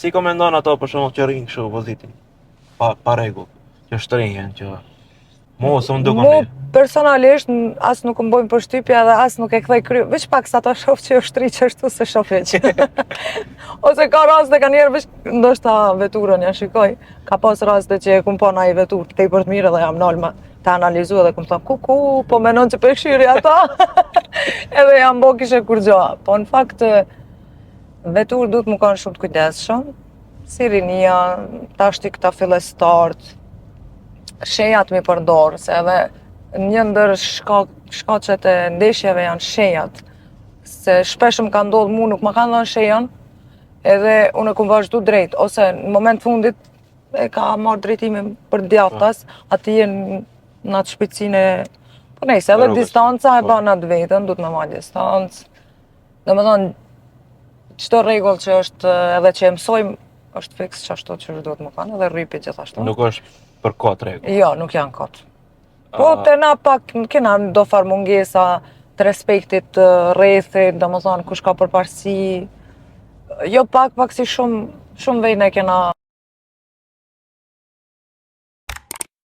Si komendon ato për shembull që rrinë kështu vozitin? Pa pa rregull, që shtrihen, që Mu s'më duken Mu mirë. personalisht as nuk më bojnë përshtypje edhe as nuk e kthej krye, veç pak sa ta shoh që është shtri qashtu s'e shoh hiç. Ose ka raste ka njerë veç ndoshta veturën ja shikoj. Ka pas raste që e kum pa naj veturë tepër të mirë edhe jam nal me ta analizu edhe kum thonë ku ku po menon që po e kqyri ata. edhe jam bo kishe kurgjo. Po në fakt veturë duhet me kanë shumë të kujdesshëm, si rinia, tashti këta fillestart, shejat mi përdor, se edhe një ndër shka, shkaqet e ndeshjeve janë shejat, se shpesh më ka ndodhë mu nuk ma kanë dhënë shejën, edhe unë e kum vazhdu drejt, ose në moment fundit e ka marrë drejtimin për djathtas, aty jenë në atë shpejtësinë e... Po nejse, edhe Rrugës, distanca e po. ban atë vetën, duhet me marrë distancë. Domethënë, çdo rregull që është edhe që e mësojmë, është fiks qashtu që duhet me kanë, edhe rrypi gjithashtu. Nuk është për kot rregull. Jo, nuk janë kot. Po, A, te na pak kena do farë mungesa të respektit të rrethit, domethënë kush ka përparësi. Jo pak, pak si shumë, shumë vejnë e kena.